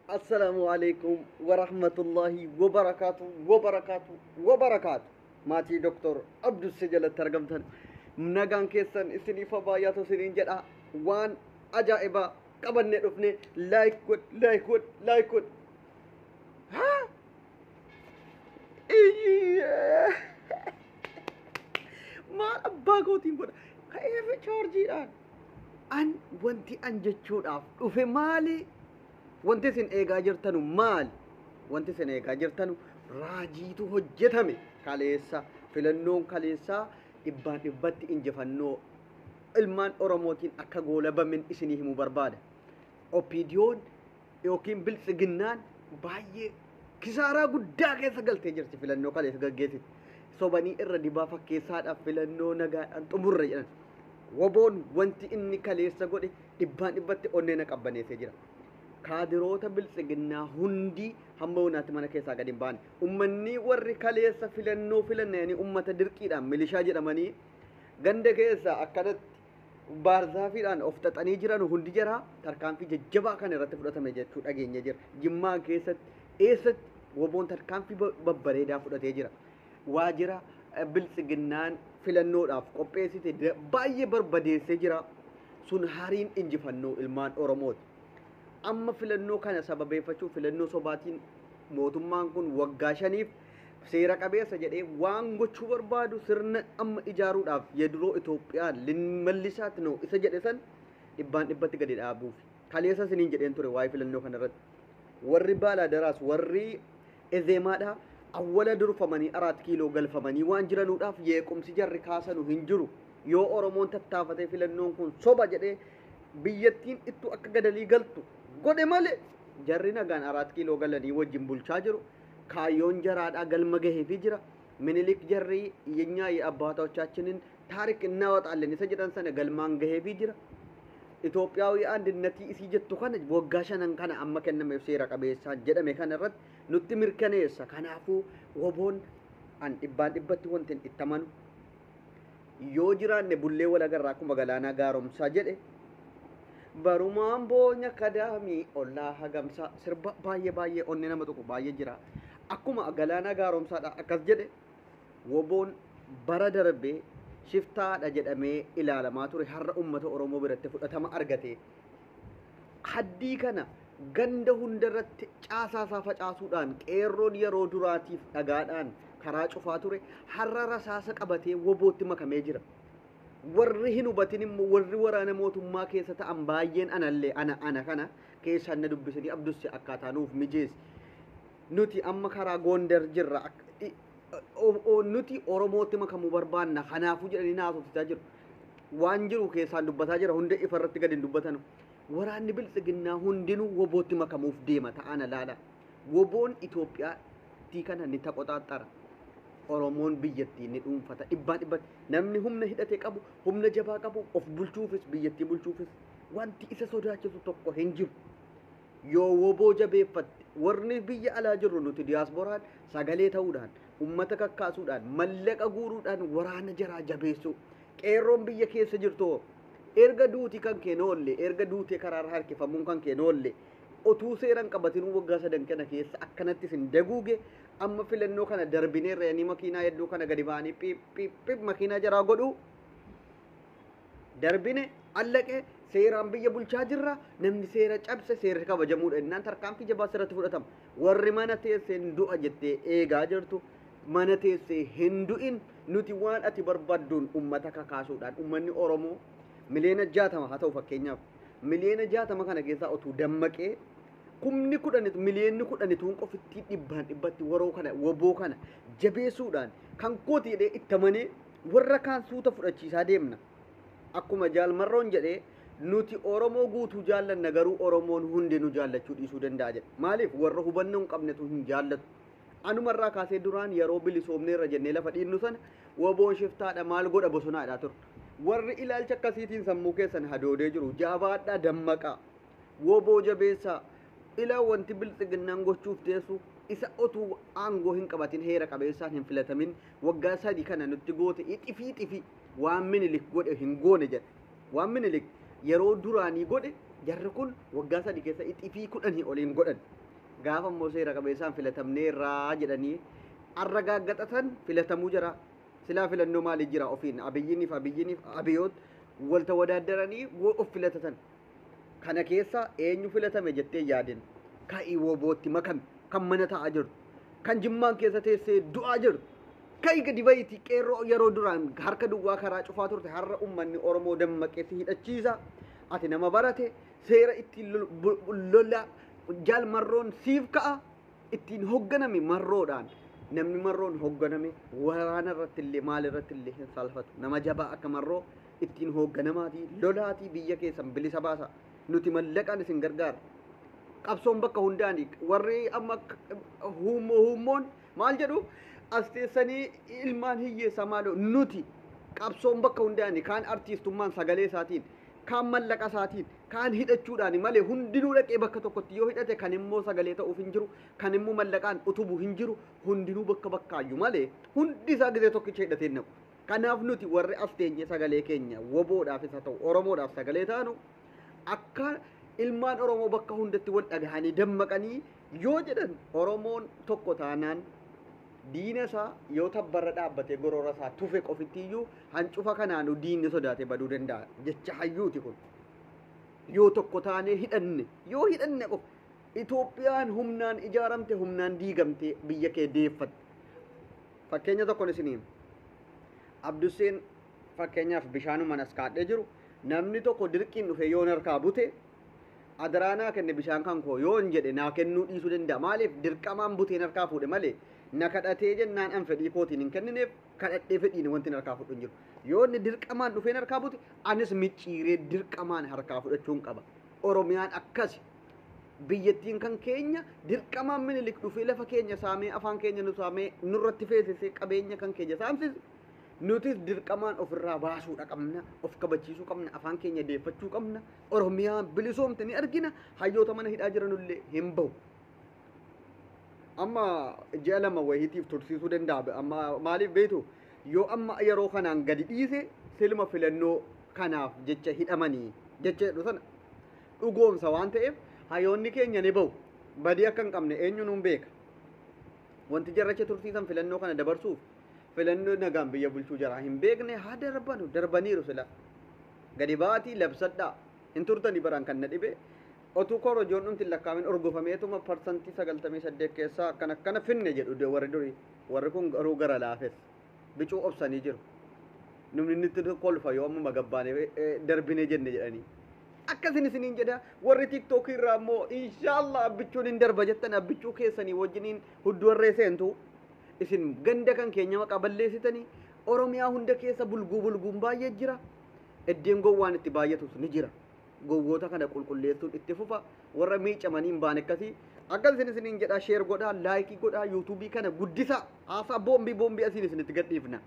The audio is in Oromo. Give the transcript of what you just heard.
Assalaamu alaikum warahmatullahi wabarakaatu wabarakaatu wabarakaatu. Maatii Doktor Abdusse jalatti argamtan nagaan keessan isiniif baay'atu isiniin jedha. Waan ajaa'ibaa qabannee dhufne, like godh, like godh, like godh. Haa? Iyyee! Maal abbaa kootiin godha? Ka'eefi chaarjiidhaan. An wanti an jechuudhaaf dhufe maali? Wanti isin eegaa jirtanu maali? Wanti isin eegaa jirtanu raajiitu hojjetame kaleessa. Filannoon kaleessaa dhibbaan dhibbatti injifannoo ilmaan Oromootiin akka goolabamin isinii himuu barbaada. OPDOn yookiin Biltsiginnaan baay'ee kisaaraa guddaa keessa galtee jirti filannoo kaleessa gaggeessite. Sobanii irra dibaa fakkeessaadhaaf filannoo nagaadhaan xumurre jedhan. Woboon wanti inni kaleessa godhe dhibbaan dhibbatti onnee na qabbaneessee jira. Kaadiroota Biltsiginnaa hundi hamma yoonaatti mana keessaa gadi hin baane. Ummanni warri kaleessa filannoo filannanii ummata dirqiidhaan milishaa jedhamanii ganda keessa akkanatti baarzaafiidhaan of xaxanii jiran hundi jara tarkaanfii jajjabaa kan irratti fudhatame jechuu dhageenya jira. Jimmaa keessatti eessatti woboon tarkaanfii babbareedaa fudhatee jira. Waajjira Biltsiginnaan filannoodhaaf qopheessite baay'ee barbadeessee jira. Sun hariin injifannoo ilmaan Oromooti. Amma filannoo kana sababeeffachuu filannoo sobaatiin mootummaan kun waggaa 5f seera qabeessa jedhee waan gochuu barbaadu sirna amma ijaaruudhaaf yeduroo Itoophiyaa mallisaatti noo isa jedhe san dhibbaan dhibbatti gadi dhaabuuf. Kaleessa isiniin jedheen ture waa'ee filannoo kanarratti. Warri baalaadaraas warri ezeemaadhaa awwala durfamanii 4 kiiloo galfamanii waan jiranuudhaaf yeequmsi jarri kaasanu hin jiru. Yoo Oromoon tattaafatee filannoon kun soba jedhee biyyattiin ittuu akka gadalii galtu godhe malee jarri nagaan 4 kiiloo galanii wajjin bulchaa jiru. Kaayyoon jaraadhaa galma gaheefii jira. Minilik jarri የኛ የአባቶቻችንን ታሪክ እናወጣለን isa jedhan sana galmaan gaheefii jira. Itoophiyaawii andinnati isii jettu kana waggaa 5 kana amma kennameef seera qabeessaan jedhame kana irratti nutti mirkaneessa. Kanaafuu woboon an dhibbaan dhibbatti wanti itti amanu yoo jiraanne bullee wal agarraa akkuma Galaanaa Gaaromsaa jedhe barumaan boonya kadaamii ollaa hagamsaa sirba baay'ee baay'ee onnee nama tuqu baay'ee jira. Akkuma Galaanaa Gaaromsaadha akkas jedhe woboon bara darbee shiftaadha jedhamee ilaalamaa ture har'a uummata Oromoo biratti fudhatama argate. Haddii kana ganda hundarratti caasaasaa facaasuudhaan qeerroon yeroo duraatiif dhagaadhaan karaa cufaa ture har'a rasaasa qabatee wobootti makamee jira. Warri hin hubatin immoo warri waraana mootummaa keessa ta'an baay'een anallee ana ana kana keessaan na dubbisanii Abdusse akkaataa nuuf mijeessi. Nuti amma karaa Gondar jirra. Nuti Oromootti makamuu barbaanna kanaafuu jedhanii naasofsiisaa jiru. Waan jiru keessaan dubbataa jira hunda ifarratti gadi hin dubbatanu. Waraanni Biltsiginnaa hundinuu wobootti makamuuf deema ta'ana laala. Woboon Itoophiyaatti kana ni taqoxaaxara. Oromoon biyyattii ni dhuunfata dhibbaan dhibbatti. Namni humna hidhatee qabu, humna jabaa qabu, of bulchuufis biyyattii bulchuufis wanti isa sodaachisu tokko hin jiru. Yoo woboo jabeeffatte warri biyya alaa jirru nuti diyaaspooraan sagalee ta'uudhaan, ummata kakkaasuudhaan, mallaqa guuruudhaan waraana jaraa jabeessuu. Qeerroon biyya keessa jirtu erga duuti kan kee noolle, erga duutee karaarra harkifamuun kan kee noolle, otuu seeraan qabatinuu waggaa 3 kana keessa akkanatti isin daguuge amma filannoo kana darbineerra yani makiinaa hedduu kana gadi ba'anii piip piip piip makiinaa jaraa godhuu darbine allaqee seeraan biyya bulchaa jirra. Namni seera cabse seerri kabajamuudha innaan tarkaanfii jabaa sirratti fudhatama. Warri mana teessee hin du'a jettee eegaa jirtu mana teessee hin du'in. Nuti waan ati barbaadduun ummata kakaasuudhaan ummanni Oromoo miliyoona 60 haa ta'u fakkeenyaaf miliyoona 60 kana keessaa otuu dammaqee kumni kudhanitu miliyoonni kudhanituun qofittii dhibbaan dhibbatti waroo kana woboo kana jabeessuudhaan kan kooti jedhee itti amanee warra kaan suuta fudhachiisaa deemna. Akkuma Jaalmarroon jedhee nuti Oromoo guutuu jaallanna garuu Oromoon hundi nu jaallachuu dhiisuu danda'a jedhe. Maaliif warra hubannoo hin qabnetu hin jaallatu. Anumarraa kaasee duraan yeroo bilisoomneerra jennee lafa dhiinnu sana woboon shiftaadha maal godha bosonaadha ture. Warri ilaalcha akkasiitiin sammuu keessan hadoodee jiru jabaadhaa dammaqaa woboo jabeessaa. Ilaa wanti Biltsiginnaan gochuuf teessu isa otuu aangoo hin qabatin heera qabeessaan hin filatamin waggaa 3 kana nutti goote xifii xifii waan Minilik godhe hin goone jedhe. Waan Minilik yeroo duraanii godhe Jarri kun waggaa 3 keessa ixifii 10 oliin godhan. Gaafa immoo seera qabeessaan filatamneerraa jedhanii arragaaggaxatan filatamuu jira. Silaa filannoo maalii jira ofiin Abiyyiniif Abiyyiniif Abiyoot walta wadaaddaranii of filatatan. Kana keessa eenyu filatame jettee yaadin. Ka'ii wobootti makame kan mana taa'aa jiru. Kan Jimmaan keessa teessee du'aa jiru. Ka'ii gadi bahiitii qeerroo yeroo duraan harka duwwaa karaa cufaa turte har'a uummanni Oromoo dammaqee si hidhachiisa. Ati nama barate seera ittiin lola jaal marroon siif ka'a ittiin hoogganame marroodhaan. Namni marroon hoogganame waraana irratti illee maal irratti illee hin saalfatu. Nama jabaa akka marroo ittiin hoogganamaatii lolaatii biyya keessan bilisa baasa. Nuti mallaqaan isin gargaara. Qabsoon bakka hundaani warri amma huummoon maal jedhu as teessanii ilmaan hiyyeessaa maaloo nuti qabsoon bakka hundaani kaan artiistummaan sagalee isaatiin kaan mallaqa isaatiin kaan hidhachuudhaan malee hundinuu dhaqee bakka tokkotti yoo hidhate kan immoo sagalee ta'uuf hin jiru kan immoo mallaqaan utubu hin jiru hundinuu bakka bakkaayyuu malee hundi isaa gizee tokkicha hidhatee naqu. Kanaaf nuti warri as teenye sagalee keenya woboodhaaf isa ta'u Oromoodhaaf sagalee taanu akka ilmaan Oromoo bakka hundatti wal dhagahanii dammaqanii yoo jedhan Oromoon tokko taanaan diina isaa yoo tabbarra dhaabbatee gorora isaa tufe qofittiyyuu hancufa kanaanu diinni sodaatee baduu danda'a jecha hayyuuti kun. Yoo tokko taanee hidhanne yoo hidhanne qofa Itoophiyaan humnaan ijaaramte humnaan diigamte biyya kee deeffatte. Fakkeenya tokkoon isiniin Abdusseen fakkeenyaaf bishaanumaan as kaadhee jiru namni tokko dirqiin dhufe yoo harkaa bute adaraa naa kenne bishaan kan koo yoo hin jedhe naa kennuu dhiisuu danda'a. Maaliif dirqamaan buteen harkaa fuudhe malee na kadhatee jennaan an fedhii kootiin hin kennineef kadhadhee fedhiin wanti harkaa fudhu hin jiru. Yoo inni dirqamaan dhufeen harkaa bute anis micciiree dirqamaan harkaa fudhachuun qaba. Oromiyaan akkasi. Biyyattiin kan keenya dirqamaan Minilik dhufee lafa keenya saamee afaan keenya nu saamee nurratti feesisee qabeenya kan keenya saamsise. Nutis dirqamaan ofirraa baasuudha qabna, of kabachiisuu qabna, afaan keenya deeffachuu qabna. Oromiyaan bilisoomte ni argina, hayyoota mana hidhaa jiranullee hin bahu. Amma ji'a 2 wayiitiif tursiisuu danda'a. Amma maaliif beektu yoo amma yeroo kanaan gadi dhiise silma filannoo kanaaf jecha hidhamanii jecha jedhu sana dhugoomsa waan ta'eef hayyoonni keenya ni bahu. Badii akka hin qabne eenyu nuun beeka. Wanti jarracha tursiisan filannoo kana dabarsuuf filannoo nagaan biyya bulchuu jaraa hin beekne haa darbanu darbaniiru sila. Gadi baatii labsadhaa hin turtanii baraan kan na dhibe otuu korojoon dhumti lakkaamin orgofameetuma 98% keessaa akkana akkana finne jedhu warri durii warri kun garuu gara laafes bicuu obsanii jiru. Namni nutti kolfa yoo amma gabbaanee darbine jenne jedhanii. Akkasin isiniin jedha warri TikTok irraa immoo inshaallah abbichuun hin darba jettan abbichuu keessanii wajjiniin hudduu warree seentu. Isin ganda kan keenya maqaa balleessitanii Oromiyaa hunda keessa bulguu bulguun baay'ee jira. Iddeen gowwaan itti baay'atus ni jira. Gowwoota kana qulqulleessuun itti fufa. Warra miicamanii hin baane akkasii. Akkas isin isiniin jedha sheer godhaa, laayikii godhaa, yuutuubii kana guddisaa. Haasaa boombii boombii asiin isinitti gadhiifna.